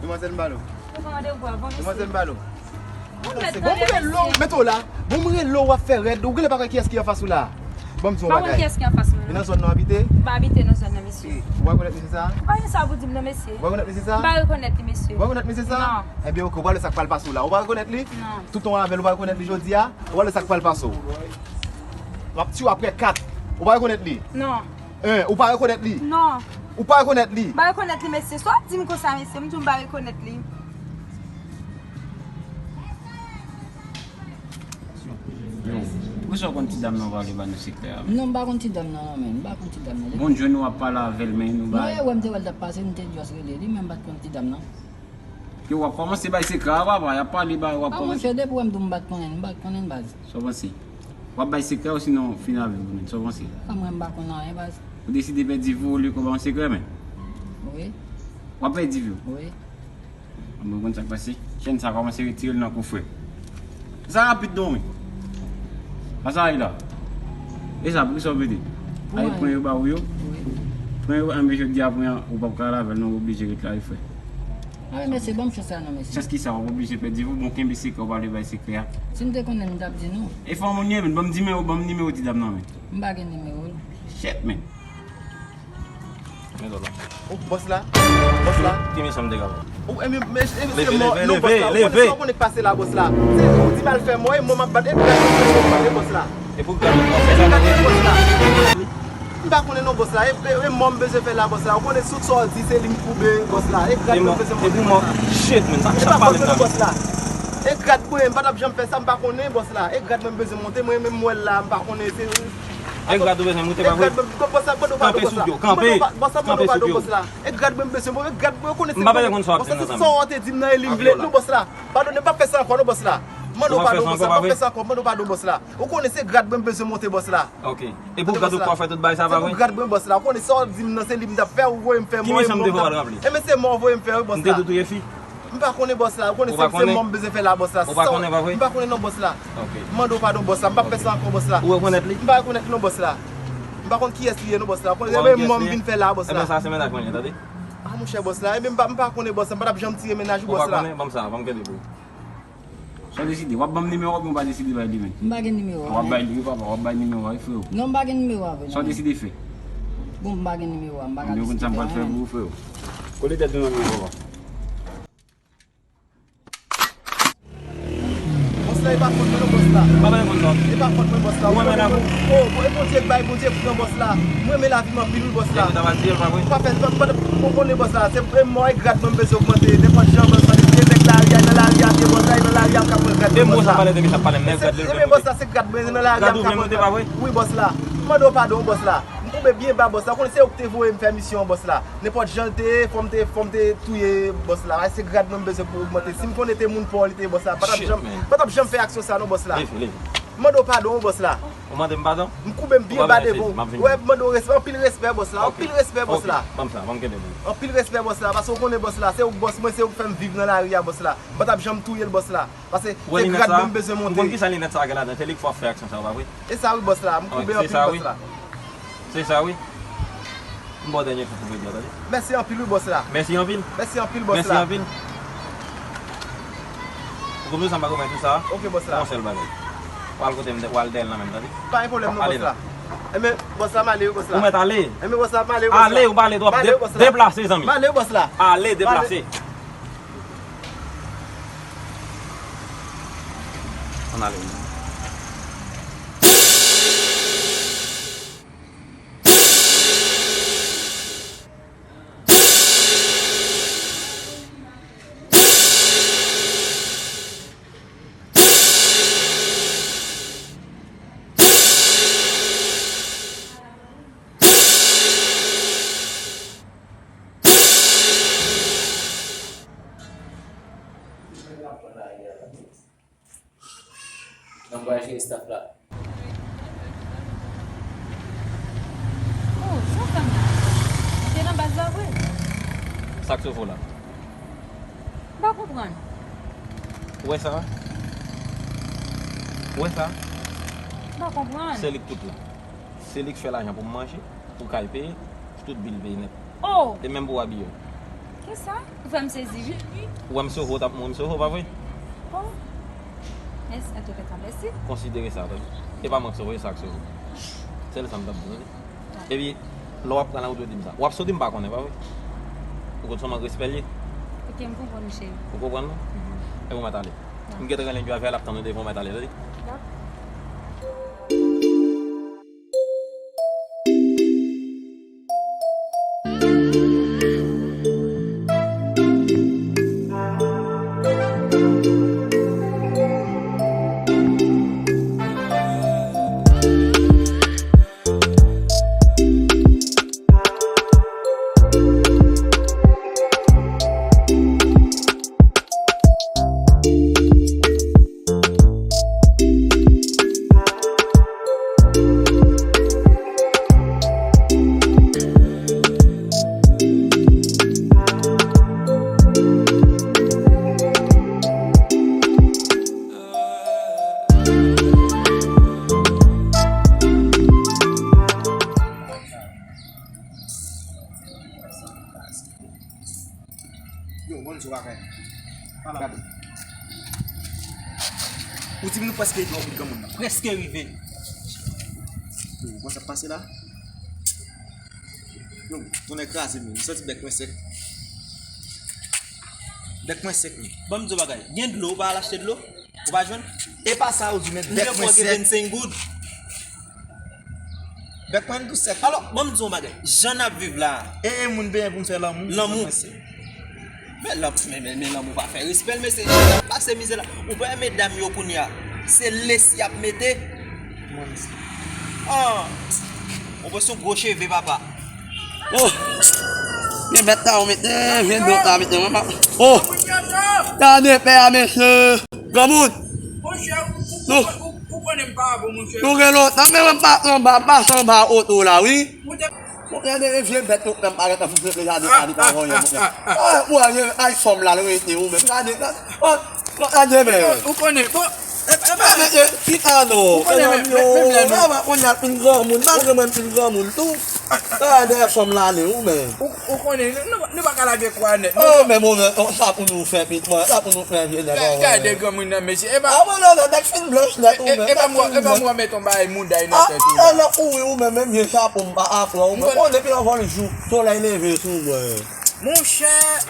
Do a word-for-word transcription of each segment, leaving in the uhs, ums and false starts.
Demwazèl, m pale w. Ou pran randevou a, bon, mesye. Demwazèl, m pale w. Ou mèt tande, mesye. Bon, m rele w, mete w la. Bon, m rele w, w ap fè rèd. Ou genlè pa kwè kiyès ki anfas ou la. Ban m di w yon bagay. Pa konn kiyès ki anfas mwen, non. E nan zòn nan w abite? M pa abite nan zòn nan, mesye. Ou pa rekonèt mesye sa a? Ou pa gen sa pou di m, non, mesye. Ou pa rekonèt mesye sa a? M pa rekonèt li, mesye. Ou pa rekonèt mesye sa a? Non. Ebyen, oke, ou pral wè sa k pral pase w la. Ou pa rekonèt li? Non. Tout tan w avè l, ou pa rekonèt li jodi a? Ou pral wè sa k pral pase w. M ap tiye w aprè kat. Ou pa rekonèt li? Non. Hein, ou pa rekonèt li? Non. Ou pa rekonèt li? M pa rekonèt li, mesye. Sa w ap di m konsa, mesye? M di w m pa rekonèt li. Yo, poukisa w konn ti dam nan pale ba nou sekrè a? Non, m pa konn ti dam nan, non, men. M pa konn ti dam nan. Bon, jwenn ou ap pale avè l, men nou ba. Non, e wè m te wè l t ap pase, m te just rele li, men m pa t konn ti dam nan. Yo, w ap kòmanse bay sekrè a, papa. Y ap pale ba, w ap kòmanse. A, monchè, depi w wè m di w m pa t konnen, m pa t konnen, baz. Sa w panse? W ap bay sekrè osinon fin avè w, men? Sa w panse? A, mwen, m pa konn anyen, baz. Ou deside pèdi vi w olye ke w ba yon sekrè, men? Wi. W ap pèdi vi w? Wi. Mwen konn sa k pase. Chèn sa kòmanse retire l nan kou frè. Sa rapid non wi. Sa sa ye la. E sa poukisa w mete? Pou mwen. Ay pran yo ba ou yo. Wi. Pran yo, anben jodi a pran ou p ap ka al avè l non, ou oblije ret la wi frè. A wi, mesye, ban m chans la non, mesye. Chans kisa? W ap oblije pèdi vi w, bon, kenbe sekrè, w pa vle bay sekrè a. Si m te konnen, m t ap di nou. E fò moun ye, men ban m nimewo, ban m nimewo ti dam nan, men. M pa gen nimewo l. Shit, men. Men zòt la. Ou bòs la? Bòs la? Ki misyon m te ka fè? Ou, e, men, men, e, se mò, non, bòs la. Ou konnen sa w konnen k pase la, bòs la. Se ou di m al fè mò, e mò m ap bat, e gad mwen bezwen mò, e bòs la. E pou gad mwen fè sa, gad mwen bòs la. M pa konnen non, bòs la. E, e, e mò m bezwen fè la, bòs la. Ou konnen tout sa w di, se li m koube, bòs la. E gad mwen bezwen mò, e pou mò. Shit, men, sa, e sa pa pale konnen non, bòs la. E gad mwen, m pa t ap janm fè sa, m pa konnen, bòs la. E gad mwen bezwen monte, mwen menm m wè l la, m pa konnen, se E grad ou bezwen moute, pa vre? E grad mwen, bòs la, mande w padon, bòs la. Kanpe sou pye w, kanpe. Bòs la, mande w padon, bòs la. E grad mwen bezwen, bòs la. E grad mwen, ou konnen se mwen, e grad mwen, ou konnen se mwen. M pa bezwen konn sa w ap di m nan, zanmi. Bòs la, se sa w te di m nan, e li m vle, non, bòs la. Padone, m p ap fè sa ankò, non, bòs la. Mande w padon, bòs la, m p ap fè sa ankò, mande w padon, bòs la. Ou konnen se grad mwen bezwen monte, bòs la. Ok. E pou gad ou k ap fè tout bagay sa, pa vre? Se pou grad mwen, bòs la. Ou konnen sa w di m nan, se li m t ap fè, ou voye m fè mò, e mò m t ap. Ki misyon m te fè w al ranpli? E men se mò w voye m fè, wi, bòs la. M te di w touye fi? M pa konnen, bòs la. Ou konnen se, se mò m bezwen fè la, bòs la. Ou pa konnen, pa vre? M pa konnen non, bòs la. Ok. M mande w padon, bòs la. M p ap fè sa ankò, bòs la. Ou rekonèt li? M pa rekonèt li non, bòs la. M pa konn kiyès li ye non, bòs la. Ou konnen se menm mò m vin fè la, bòs la. Ebyen sa se mennaj mwen ye, tande. A, monchè, bòs la. Ebyen m pa, m pa konnen, bòs la. M pa t ap janm tire mennaj ou, bòs la. Ou pa konnen, ban m sa, ban m kenbe pou ou. Sa w deside, w ap ban m nimewo a oubyen w pa deside bay li menm? M pa gen nimewo a, men. W ap bay li wi, papa, w ap bay nimewo a wi, freo. Non, m pa gen nimewo a vre non. Sa w deside fè? Bon, m pa gen nimewo a, m pa ka deside fè anyen. Mwen konn sa m pral fè pou ou, freo. Kole tèt nou nan men papa. Bòs la, e pa fòt mwen non, bòs la. M pa bezwen konn sa w ap di. E pa fòt mwen, bòs la. Ou renmen lavi w? O, e Bondye k bay, Bondye k pran, bòs la. Mwen renmen lavi m anpil wi, bòs la. Epi w ta pral di l, pa vre? M pa fè, m pa, m pa, ou konnen, bòs la, se, e mò e grad mwen m bezwen ogmante. Nenpòt jan, bòs la, depi se nèg lari a, nan lari a m ye, bòs la, e nan lari a m ka pran grad mwen, bòs la. E mò sa pale de misye ap pale m, nèg grad li. Ebyen, bòs la, se grad mwen, e nan lari a m ka pran grad. Wi, bòs la. M mande w padon, bòs la. M koube byen ba, bòs la. Ou konnen se ou ki te voye m fè misyon an, bòs la. Nenpòt jan l te ye, fò m te, fò m te touye bòs la. Se grad mwen m bezwen pou ogmante. Si m konnen te moun pa w li te ye, bòs la, m pa t ap janm, m pa t ap janm fè aksyon sa non, bòs la. Leve, leve. M mande w padon, bòs la. Ou mande m padon? M koube m byen ba devan w. Ou pa bezwen sezi, m ap vini. Wè, m mande w respè, anpil respè, bòs la. Ok. Anpil respè, bòs la. Ok, ban m sa, ban m kenbe pou ou. Anpil respè, bòs la, paske w konnen, bòs la, se ou k bòs mwen, se ou k fè m viv nan lari a, bòs la. M pa t ap janm touye l, bòs la. Paske se grad mwen m bezwen monte. Ou konn kisa linèt sa a gen ladan? Se li k fè w ap fè aksyon sa yo, pa vre? E sa wi, bòs la. M koube anpil, bòs la. Se sa wi. M ba w dènye kou pou kredi a, tande. Mèsi anpil wi, bòs la. Mèsi anpil. Mèsi anpil, bòs la. Mèsi anpil. Ou konn sa m pa konprann tou sa. Ok, bòs la. Yon sèl bagay. W al kote m, w al dèyè l nan men m, tande. Pa gen pwoblèm non, bòs la. Enben, bòs la, m ale wi, bòs la. Ou mèt ale. Enben, bòs la, m ale wi, bòs la. Ale, ou pa ale twòp. M ale wi, bòs la. Deplase, zanmi. M ale wi, bòs la. Ale, deplase. Ann ale. Ankouraje staff la. Oh, sa w fè m la? Ou te nan baz la vre? Sa k sou fò la? M pa konprann. Ou wè sa? Ou wè sa? M pa konprann. Se li k tout la. Se li k fè lajan pou m manje, pou kay peye, pou tout bil peye nèt. Oh! E menm pou w abiye w. Kisa? Ou fè m sezi, wi. Ou wè m sove w, w t ap mouri m sove w, pa vre? Oh. Mèsi, antouka, mèsi. Konsidere sa, tande. E pa mwen k sove w, e sa k sove w. Sèl sa m t ap di w, tande. Epi, lè w ap pran la, ou dwe di m sa. W ap soti, m pa konnen, pa vre? Ou konn sèlman respè l ye. Ok, m konprann, cheri. Ou konprann, non? Mhm. Epi, w mèt ale. M gentan rele Djo avè l, l ap tann ou devan, w mèt ale, tande. Dakò. Yo, bon, se bagay. Gade. Ou di m nou prèske rive yon bout granmoun nan. Prèske rive. Yo, bon, sa pase la? Yo, tonnè kraze m, m santi bèk mwen sèk. Bèk mwen sèk, wi. Ban m di w bagay. Gen dlo, ou pa al achte dlo? Ou pa jwenn? E pa sa ou di, men bèk mwen sèk. Vennsenk goud. Bèk mwen tou sèk. Alò, ban m di w yon bagay. Jan n ap viv la a. E, e moun benyen pou m fè lanmou. Lanmou. Men lanm-, men, men, men lanmou pa fè respè l, mesye. Jan n ap pase mizè la. Ou pa wè medam yo kounye a. Se lesi y ap mete. Mwen, mesye. Ah. Ou pran yon gwo cheve, papa. Oh! Vye bèt la ou mete, vye bèt la mete, mwen pa. Oh! Gade pè a, mesye! Granmoun! Monchè, ou, ou, ou, ou, ou konnen m pa bon, monchè. Nou gen lontan, men mwen pa anba, pa anba oto la, wi. Ou te Monchè, de vye bèt yo, menm pa gentan fout le jade, jade pa vanyan, monchè. Ah, ou a gen ay fanm la, l rete ou menm. Gade, gade, oh, gade, men. Ou, ou konnen, bon, e, e, pa Gade, e, chita non. Ou konnen, men, men, men, men, men. Papa, kounye a l fin granmoun, malgre mwen m fin granmoun tou. Gade fanm la ale ou men. Ou, ou konnen, nou, nou, nou pa ka lage kwa nèt. Oh, men mwen, sa pou nou fè, pit mwen, sa pou nou fè, vye nèg. Gade granmoun nan, mesye. E pa, a, mwen, non, non, nèg fin blanch nèt ou e, e, men, e pa mwen, e pa mwen met yon bagay mouda nan tèt ou la. Ah, ah, non, ou wi, ou men, menm vye chapo m pa afran ou men. Bon, depi anvan l jou, solèy leve sou mwen. Monchè,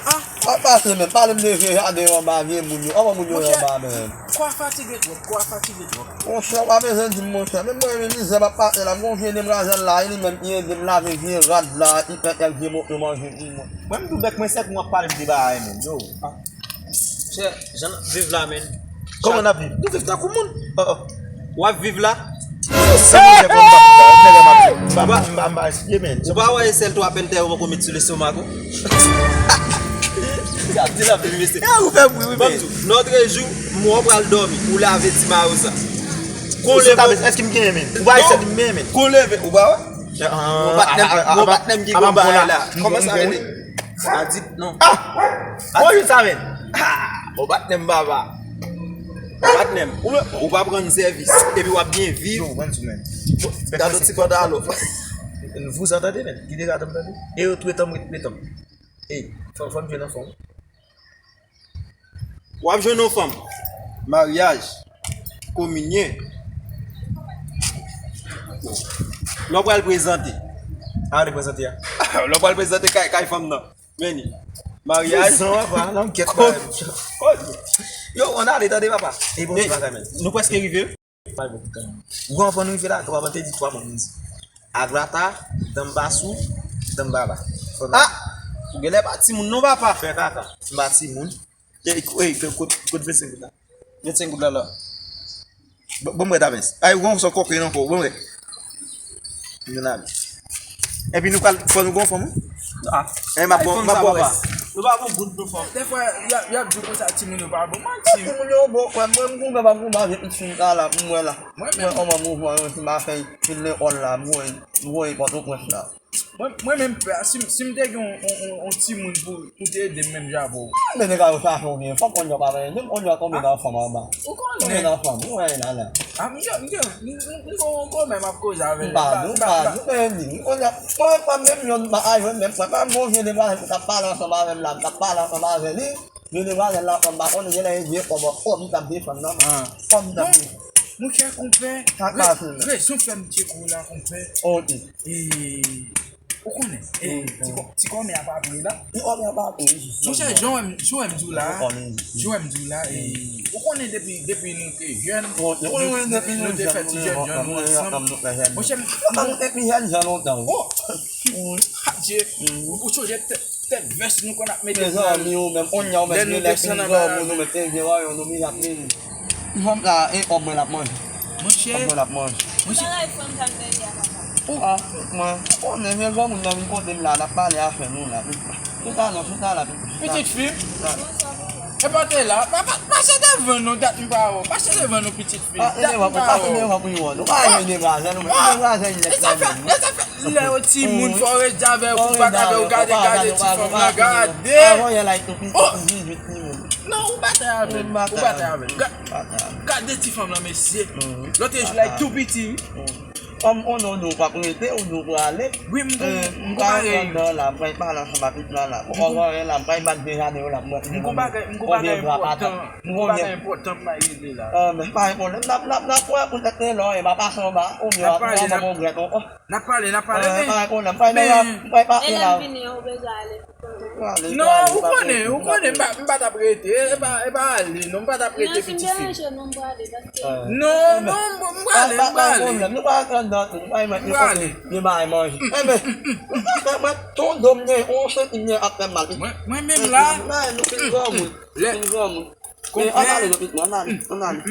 ah. Pa pase men, pale m de vye jaden anba vye moun yo. Anvan moun yo anba men. Kwa fatige twòp, kwa fatige twòp. Monchè, w pa bezwen di m, monchè. Menm mwen, menm mizè m ap pase la, m gon vye demwazèl la, e li menm ki ede m lave vye rad la, ki fè kèk vye moto manje pou mwen. Mwen, m tou bèk mwen sèk, mwen ap pale m de bagay menm, yo. Ah. Monchè, jan n ap viv la, menm. Kòman n ap viv? Nou viv tankou moun. Oh, oh. W ap viv la? Yo, se monchè, bon, m pa, nèg m ap di. M pa, m pa, m pa esplike, men. Ou pa wè e sèl twa pèntè yo poko met sou lestomak ou? Sa di la, vin mesye. E, ou fè bri, wi, men. Ban m di w, lòtrejou, m wè w pral dòmi, ou lave ti mayo sa. Kon leve. Èske m genyen, men? Ou pa esèl di m genyen, men. Kon leve, ou pa wè? Yon patnè m, yon patnè m ki gon bagay la. Kòman sa rele? Adit, non. Ah! Bon, wi, sa, men. Ah! Yon patnè m, papa. Patnè m, ou, ou pa pran n sèvis, epi w ap byen viv. Yo, ban m di w, men. Gade yon ti pantalon. Vouzan tande, men. Kite gade m tande. E yo tou etan m ret, etan m. Ey, fò, fò n jwenn anfòm. W ap jwenn yon fanm. Maryaj. Kominyen. Lè w pral prezante. A, w te prezante a? Lè w pral prezante kay, kay fanm nan. Men li. Maryaj. Prezan, papa, nan kèt. Yo, ann ale, tande, papa. E bon, se bagay, men. Nou prèske rive. Ou konprann rive la, ou konprann te di twa moun. Aglata, danmbasou, danmbaba. Ah! Ou genlè pa timoun non, papa. Fè kaka. M pa timoun. E, e, kot, kot vennsenk goud la? Vennsenk goud la la. Bon, bon, mwen, Davens. Ay, ou gon sò kokenn ankò, bon, mwen. Nou la. Epi nou pral, fò nou gon fanm, wi. Ah. E, m ap bon, m ap bon rès. Nou pa gon goud pou fanm. Dèfwa, y ap, y ap di konsa, timoun yo pa bon. Manti. Timoun yo bon, wè, mwen, m goumen, pa m goumen avèk pitit la, la, m wè la. Mwen menm. Mwen, kòman mouvman yo, si m pa fè, fin lekòl la, m voye, m voye Pòtoprens la. Mwen, mwen menm, si, si m te gen yon, yon, yon, yon timoun pou, pou te ede m menm jan avè w. Men nèg la yo chache yon vye fanm, konnya pa vle, menm konnya konbyen nan fanm anba? Ou konnen. Konbyen nan fanm? Ou wè la, la. A, m gen, m gen, m, m, m gen yon kòmè m ap koze avè l. M pa di, m pa di, men li, konnya, mwen, mwen menm, yon, m pa, a, mwen menm, mwen pa yon vye demwazèl ki t ap pale ansanm avè m la, m t ap pale ansanm avè li. Vye demwazèl la, fanm pa konnen, genlè e vye kòb, kòb m t ap defann nan. Kòb m t ap defann. Monchè, konpè, rezon fè m tcheke w la, konpè. Ok. E, ou konnen, e, ti kò-, ti kòmè a pa vre la. Ti kòmè a pa vre, wi. Monchè, jan w wè m, jan w wè m di w la, jan w wè m di w la, e, ou konnen depi, depi nou te jèn, ou konnen depi nou te fè ti jèn jan nou ansanm. Monchè, m, nou te pi jèn jan lontan, wi. Oh! Adje, ou sonje tèt, tèt vès nou konn ap mete. Mezanmi, ou menm, konnya ou menm, lè nou desann anba, nou menm, te vye wayon, nou mizè ap vini. Fanm sa, e kòb mwen l ap manje. Monchè. Kòb mwen l ap manje. Monchè. Bagay fanm sa m te di a papa. Ou a, mwen, ou konnen, vye granmoun nan vin kote m la, n ap pale afè nou la. Chita non, chita la, pitit. Pitit fi? Chita la. E pa te la, pa, pa, pase devan nou, dat m pa wè w. Pase devan nou, pitit fi. Dat m pa wè w. Pase devan pou yo wè. Nou pa jwe demwazèl, nou menm. Demwazèl nèt la menm. Lè yo timoun, fò w rete avè yo, pou w pa ka fè yo gade, gade ti fanm nan, gade. Non, ou batay avè l, ou batay avè l. Gade ti fanm nan, mesye. Lòt jou la, li tou piti, wi. Kòm ou non, nou p ap rete, ou nou prale. Wi, m gon, m gon bagay. M pral pale ansanm ak pitit la, la. Ou konprann la, m pral bat vye jade yo la, m gon bagay, m gon bagay enpòtan. M gon bagay enpòtan m bay regle la. Ah, men pa gen pwoblèm, n ap, n ap, n ap wè poutèt lè, e m ap pase anba, oubyen w ap pran yon grèt, oh. N ap pale, n ap pale, men, pa gen pwoblèm, pa gen pwoblèm, m pral pase la. E lè l vini an, ou bezwen ale. Non, ou konnen, ou konnen, m pa, m pa t ap rete, e pa, e pa ale, non, m pa t ap rete, pitit fi. Non, non, m prale, m prale. M prale. Mwen menm la. Lè, Konpè. M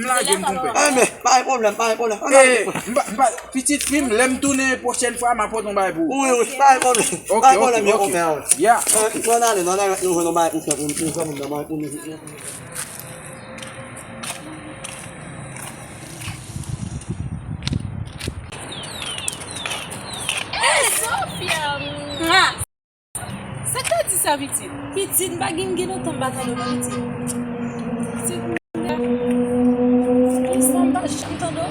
lage m, konpè. Enben, pa gen pwoblèm, pa gen pwoblèm. Ann ale, konpè. M pa, m pa, pitit fi m, lè m tounen pwochèn fwa, m a pote yon bagay pou ou. Wi, wi, pa gen pwoblèm. Ok, ok, ok. Ya. Ann ale, ann ale, nou jwenn yon bagay pou fè pou m, pou fè moun nan, pou mizik mwen. Hey, Sophia! Sa k ta di sa, pitit? Pitit, m pa gen, gen lontan m pa tande w, non, pitit. Pitit, m pa, m pa janm tande w.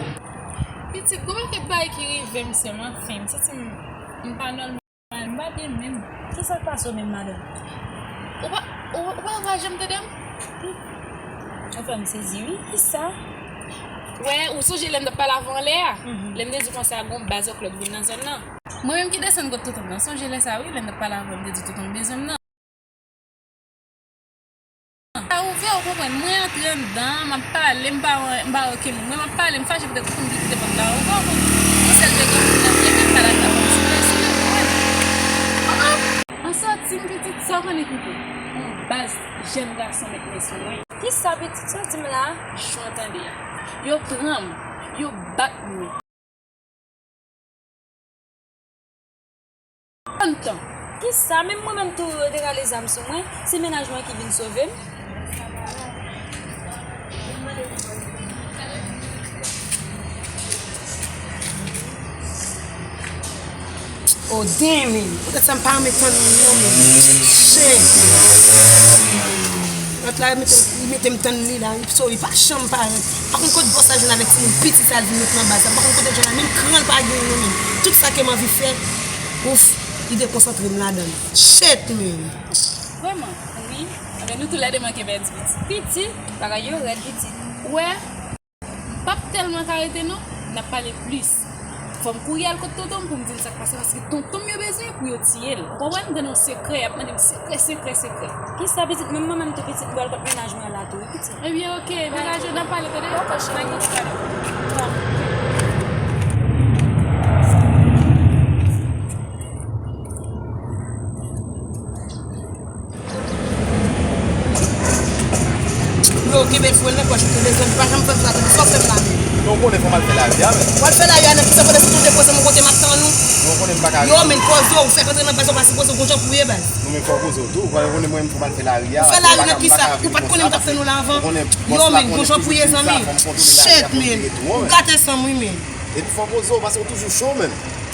Pitit, gon pakèt bagay ki rive m, sè m, anfen, m santi m, m pa nòmal, m pa byen menm. Kisa k pase w menm, madanm? Ou pa, ou, ou pa, ou pa janm tande m? Anfen, m sezi, wi. Kisa? Wè, ou sonje lè m t ap pale avè w anlè a? Lè m te di w konsa, gon baz òklòt vin nan zòn nan. Mwen menm ki desann kot tonton m nan, sonje lè sa wi, lè m t ap pale avè w, m te di tonton m bezwen m nan. Sa ouvè, ou konprann, mwen antre anndan, m ap pale, m pa wè, m pa wè okenn moun, mwen m ap pale, m fache poutèt tonton m ki kite pòt la ouvè, ou konprann. Yon sèl de granmoun nan vle, men m pa dakò, m sou plèsi, ou konprann. An sòti m pitit, sa w konnen ki rive? Yon baz jèn gason met men sou mwen. Kisa pitit sa w di m la a? Jan w tande a. Yo pran m, yo bat mwen. Anntan, kisa? Menm mwen menm tou yo te rale zam sou mwen, se mennaj mwen ki vin sove m. Oh, damn it. Poutèt sa m pa renmen tann moun non, men. Shit. Lòt la, li mete, li mete m tann li la, wi. So, li pa janm parèt. Pa konn kot bòs la jwenn avèk timoun piti sa l vin met nan baz la. Pa konn kote l jwenn la, menm kran l pa gen non, men. Tout sa ke m anvi fè, ouf, li dekonsantre m ladan l. Shit, man. Vrèman, wi. Anben, nou toulède manke pèdi pitit. Pitit, bagay yo rèd, pitit. Ou wè, m p ap tèlman ka rete non, n ap pale plis. Fò m kouri al kot tonton m pou m di l sa k pase, paske tonton m yo bezwen pou yo tiye l. Ou konprann? M tande yon sekrè, y ap mande m sekrè, sekrè, sekrè. Kisa pitit? Menm mwen menm tou pitit, m pral kot mennaj mwen la tou, wi pitit. Ebyen, oke, degaje w, n ap pale, tande? Oke, cheri. Yo, kenbe fre l nan pòch ou, te bezwen li, pa janm fè m sa, tande sa w fè m la menm. Non, ou konnen fò m al fè lari a, men. W al fè lari a nan kisa, pandan se tou depoze m yon kote m ap tann ou? Non, ou konnen m pa ka. Yo, men poze w, ou fèk antre nan baz ou pa sipoze w gon jan pou w ye baz. Non, men fò w poze w tou, ou konnen mwen m fò m al fè lari a. Ou fè lari nan kisa? Ou pa t konnen m t ap tann ou la avan? Yo, men gon jan pou w ye zanmi. Shit, men. Ou gate san m wi, men. Epi fò w poze w, paske w toujou cho, men.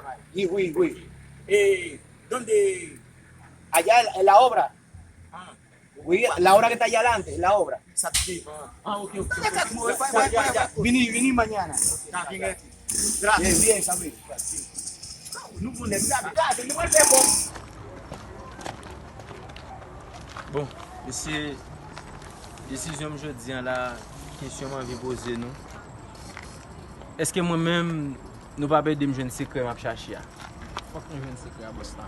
trabajo. Y oui, oui. Eh, ¿dónde? Allá en la obra. Ah. Oui, la obra que está allá adelante, la obra. Exacto. Ah, ok, ok. Ya, ya, ya. Vini, vini mañana. Está bien, eh. Gracias. Bien, bien, está bien. Nou bon nèg la, gade, nou pral fè bon. Bon, mesye, desizyon m jodi a la, kesyon m anvi poze nou. Èske mwen menm, nou p ap ede m jwenn sekrè m ap chache a? Fòk mwen jwenn sekrè a, bòs la.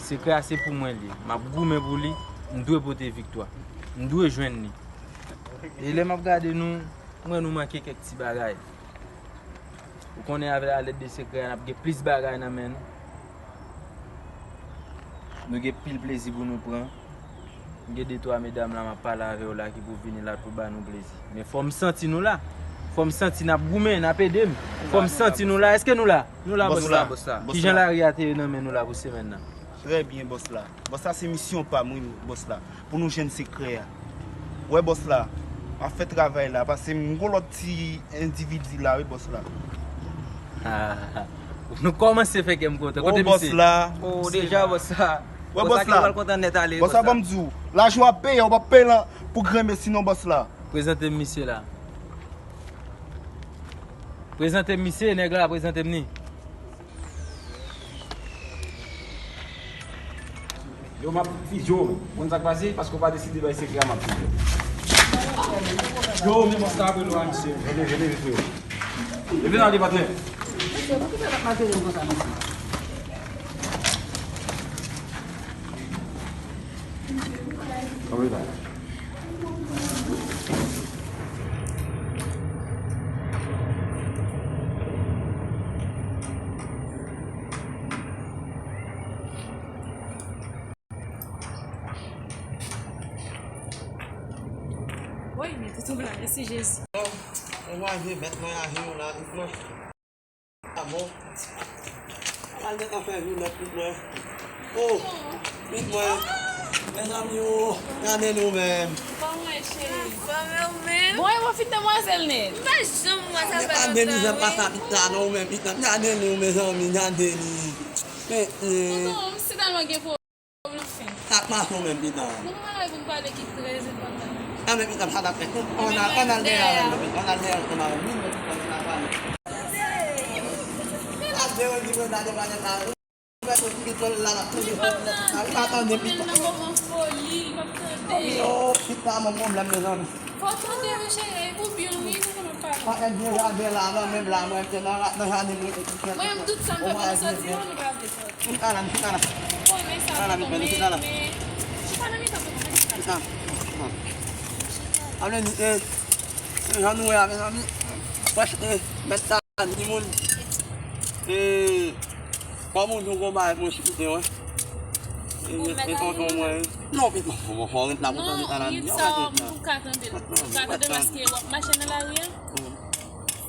Sekrè a se pou mwen li ye. M ap goumen pou li, m dwe pote viktwa. M dwe jwenn li. E lè m ap gade nou, m wè nou manke kèk ti bagay. Ou konnen avè a lèt de sekrè a, n ap gen plis bagay nan men nou. Nou gen pil plezi pou nou pran. M gen de twa medam la m ap pale avè yo la ki pou vini la pou ba nou plezi. Men fò m santi nou la. Fò m santi n ap goumen, n ap ede m. Fò m santi nou la. Èske nou la? Nou la, bòs la. Kijan lari a te ye nan men nou la pou semèn nan? Trè byen, bòs la. Bòs la, se misyon pa m, wi, bòs la. Pou nou jwenn sekrè a. Wè, bòs la, m ap fè travay la, paske m gon lòt ti endividi la, wi, bòs la. Ah, nou kòmanse fè kè m kontan. Kote misye? Bòs la. Oh, deja, bòs la. Wè, bòs la. Bòs la ki pral kontan nèt ale, bòs la, bòs la. Ban m di w, lajan w ap peye, w p ap peye lan pou grenmesi non, bòs la. Prezante m misye la. Prezante m misye, nèg la, prezante m li. Yo, m ap fi, yo, konn sa k pase? Paske w pa deside bay sekrè a, m ap fi. Yo, men bòs la apre nou a, mesye. Vini, vini, vini, yo. Vini ale, patnè. Mesye, poukisa n ap maltrete m konsa, mesye? Kanpe la. Woy, men toutou blan, mèsi Jezi. Bon, mwen aje, mèt mwen aje yo la, tout mwen. Ah bon? Al gentan fè jou nèt tout mwen. Oh, tout mwen. Mezanmi, oh, gade nou menm. Bon, mwen cheri. Bon, e bon fin demwazèl nèt. M pa janm wè sa fè lontan, wi. Gade mizè pasa pita non, ou menm pita. Gade nou, mezanmi, gade nou. Men, men. Tonton, m si tèlman gen pwoblèm. Sa k pase w menm, pitan? Gon bagay pou m pale ki trè enpòtan. Ann men, pitan, sa n ap fè? Ann al, ann al dèyè avè m, pitan, ann al dèyè avè m, ann al dèyè avè m. Al dèyè, di mwen, gade bagay sa yo. Li pa tande, li pa tande. Yo, pita, mwen pwoblèm, mezanmi. Fò w tande, wi, cheri, ou byen, wi, nou konn ap pale. Pa èt byen jaden la, nan menm la, mwen te nan, nan jaden mwen te. Mwen, m tout sa m fè, pandan sòti yo, nou pa vle sòti. M ta la, m ta la. Ou konnen sa, tonton, men, men, chita nan mitan, tonton, men chita. Chita. Chita. Ap vle di, e, e, jan nou wè a, mezanmi, prèske, mèt la, ni moun, e, kòm ou di w gon bagay pou w esplike, wè. E, e, tonton mwen, non, pito, fò, fò, fò w ret la pou tande sa la. Non, rit sa, m pou ka tande l. Pou ka tande l paske w ap mache nan lari a.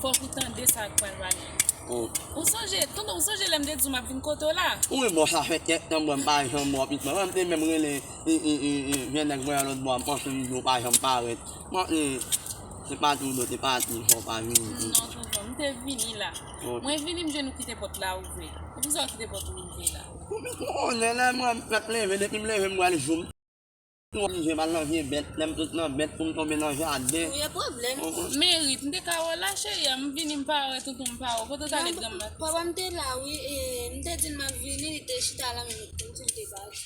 Fòk ou tande sa k pral pale. Ou sonje, tonton, ou sonje lè m te di w m ap vin kote w la? Wi, bon, sa fè kèk tan, mwen, m pa janm wè w, pito. Mwen, m te menm rele, e, e, e, e, vye nèg mwen an lòt bò a, m panse li di w pa janm parèt. Mwen, e, se pati w te pati, fò w pa vini. Non, tonton, m te vini la. Mwen vini, m jwenn ou kite pòt la ouvè. Se pou sa ou kite pòt ou ouvè la. Ou konnen lè mwen m fèk leve, depi m leve, m pral jou m. M oblije m al nan vye bèt, lè m sot nan bèt pou m tonbe nan jaden. Ou gen pwoblèm. Men Rit, m te ka wè w la, cheri, m vini, m pa wè tonton, m pa wè w. Kote w t ale, granma? Papa m te la, wi, e, m te di l m ap vini, li te chita la, men m di l te pati.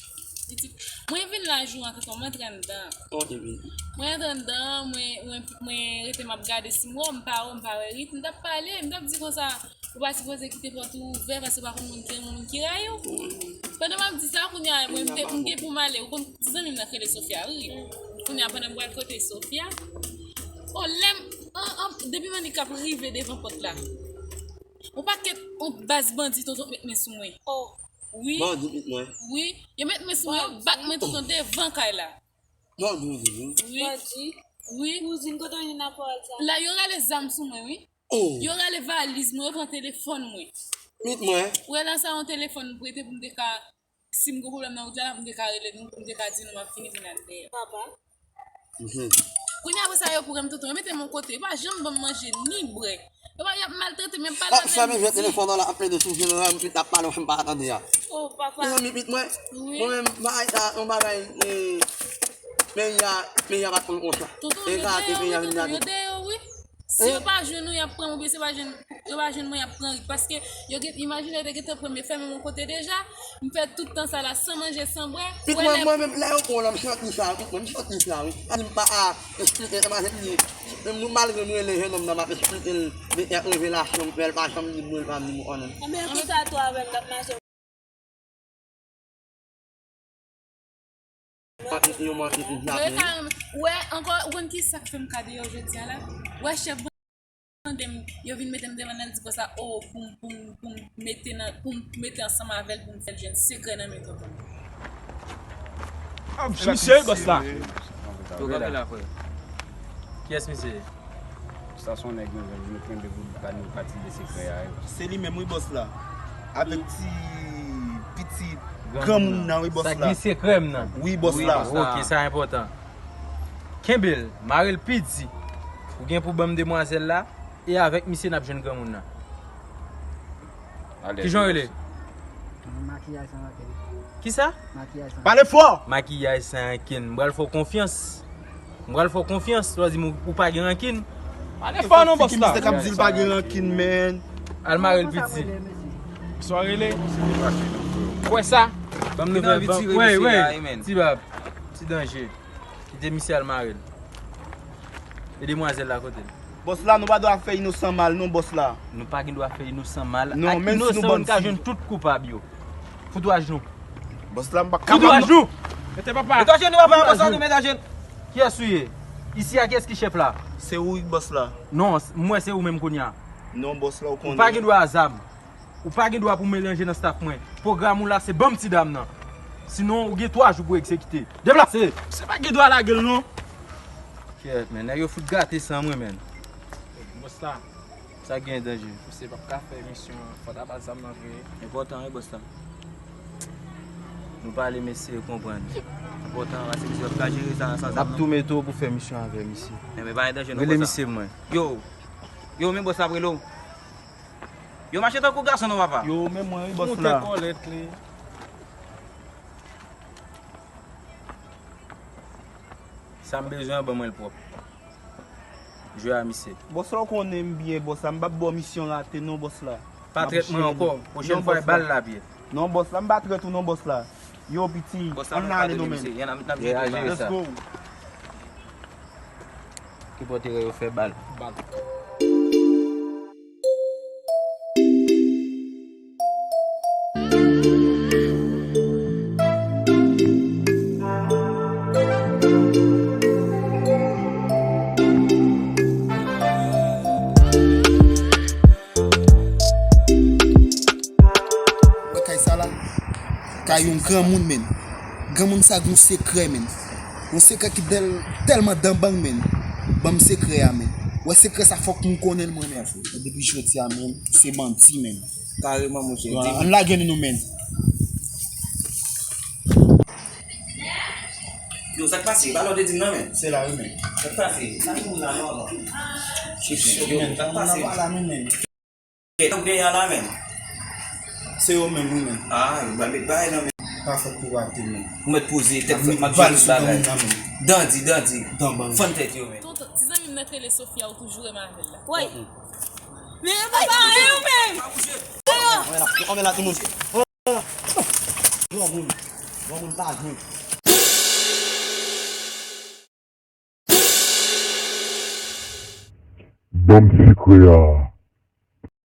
Li di, mwen vin la jou an, tonton, m antre anndan. Mwen antre anndan, mwen, mwen, mwen rete m ap gade si m wè w, m pa wè w, m pa wè Rit, m t ap pale, m t ap di konsa, ou pa sipoze kite pòt ou ouvè, paske ou pa konn moun ki renmen moun ki rayi w. Pandan m ap di sa, kounye a, mwen, m te, m gen pou m ale. Ou konn ti zanmi m nan k rele Sofia, wi. Kounye a, pandan m pral kote Sofia, o, lè m, an, an, depi m annik ap rive devan pòt la, yon pakèt, yon baz bandi, tonton, met men sou mwen. Wi. Bandi met mwen. Wi. Yo met men sou mwen, yo bat mwen, tonton, devan kay la. Bandi, wi. Bandi. Wi. Kouzin, kote w jwenn pawòl sa? La, yo rale zam sou mwen, wi. Yo rale valiz mwen, yo pran telefòn mwen. Mit mwen. Ou wè la sa yon telefòn m prete pou m te ka, si m gen pwoblèm nan wout la, pou m te ka rele nou, pou m te ka di nou m ap vini vin al dèyè. Papa. Kounye a apre sa yo pran m tonton, yo mete m yon kote, yo pa janm ban m manje ni bwè. Yo pa, y ap maltrete m, y ap pale avè m. Fèmen vye telefòn nan la, ap plede sou vye nan la, m ap pale, m pa tande a. Oh, papa. Mezanmi, mit mwen. Wi. Mwen menm, bagay sa, yon bagay, e, peyi a, peyi a pa t konn konsa. Tonton, yo deyò, wi, tonton, yo deyò, wi. Si yo pa jwenn ou, y ap pran m, oubyen si yo pa jwenn, yo pa jwenn mwen, y ap pran Rit. Paske yo gen, imajine, yo te gentan pran m, yo fèmen m yon kote deja. M fè tout tan sa la san manje, san bwè. Pit mwen, mwen menm, lè yo pran w la, m santi sa, pit mwen, m santi sa, wi. Sa di m pa a esplike, sa pa se li. Menm nou, malgre nou rele jennonm nan, m ap esplike l de kèk revelasyon m fè, l pa janm di m non, l pa di m, ou konnen. Anben, kisa tou avè m, n ap mache. Wè, ankò, ou konn ki sa k fè m ka deyò jodi a la? Wè, chèf bandi m, yo vin mete m devan nan, l di konsa, o, pou m, pou m, pou m mete nan, pou m mete ansanm avè l, pou m fè l jwenn sekrè nan men tonton. Misye, bòs la. Yo kanpe la, frè. Kiyès misye ye? Sa se yon nèg nou jwenn, nou kenbe pou nou ba nou pati de sekrè a, wi. Se li menm, wi, bòs la. Avèk ti, piti granmoun nan, wi, bòs la. Sa ki sekrè m nan? Wi, bòs la. Ok, sa enpòtan. Kenbe l, mare l pi di. Ou gen pou ban m demwazèl la, e avèk misye n ap jwenn granmoun nan. Kijan w rele? Makiyaj san rankin. Kisa? Makiyaj san rankin. Pale fò! Makiyaj san rankin. M pral fè w konfyans. M pral fè w konfyans. Ou di m ou, ou pa gen rankin. Pale fò non, bòs la. Misye k ap di l pa gen rankin, man. Al mare l piti. Sa w rele? Kwè sa? Ban m nouvèl, ban, wè, wè. Ti bab, ti danje. Kite misye al mare l. E demwazèl la kote l? Bòs la, nou pa dwa fè inosan mal non, bòs la. Nou pa gen dwa fè inosan mal. Non, ak inosan, nou ka jwenn tout koupab yo. Fout ou ajenou. Bòs la, m pa kapab. Fout ou ajenou. Mete papa. Mete ajenou, papa, bòs la, nou mete ajenou. Kiyès ou ye? Isi a, kiyès ki chèf la? Se ou wi, bòs la. Non, m wè se ou menm kounye a. Non, bòs la, ou konnen. Ou pa gen dwa a zam. Ou pa gen dwa pou melanje nan staf mwen. Pwogram ou la, se ban m ti dam nan. Sinon, ou gen twa jou pou egzekite. Deplase! Misye pa gen dwa lage l non. Kyèt, men, nèg yo fout gate san mwen, men. Bòs la. Sa gen danje. Misye p ap ka fè misyon an. Fò ta ba zam nan vre. Enpòtan, wi, bòs la. Nou pale, mesye, yo konprann. Enpòtan, paske misye p ap ka jere sa san zam nan. M ap tou mete w pou fè misyon avè misye. Enben, pa gen danje, non, bòs la. Rele misye mwen. Yo. Yo, men bòs la ap rele w. Yo mache tankou gason non, papa. Yo, men mwen, wi, bòs la. Moute kòlèt li. Sa m bezwen an, ban mwen l pwòp. Jwe a misye. Bòs la, ou konnen m byen, bòs la. M p ap ba w misyon rate non, bòs la. Pa trèt mwen ankò. Pwochèn fwa, e bal la pye. Non, bòs la, m pa trèt ou non, bòs la. Yo, piti, ann ale nou menm. Let's go. Ki pòte yo fè bal. Wè kay sa la? Kay yon granmoun, menn. Granmoun sa gen yon sekrè, menn. Yon sekrè ki bèl, tèlman danbang, menn. Ban m sekrè a, menn. Wè sekrè sa fòk m konnen l mwen menm. Depi jodi a, menn, se manti, menn. Kareman, monchè. Ann lage nou, menn. Yo, sa k pase? Pale w te di m nan, menn. Se la wi, menn. Sa k pase? Sa k moun la non, non. Yo, sa k pase? Pale a nou, menn. Kèt ou genyen an la menm? Se yo menm wi menm. Ah, yo ba met bagay nan menm. Pa fè kou rate menm. Ou mèt poze tèt frèt m ap jwe tout bagay. Dandi, dandi. Fann tèt yo menm. Tonton, ti zanmi m nan k rele Sofia ou toujou renmen avè l la. Woy. Men yo pa pare yo menm. Anmè la, anmè la tout moun. Granmoun, granmoun pa jwe. Ban m sekrè a.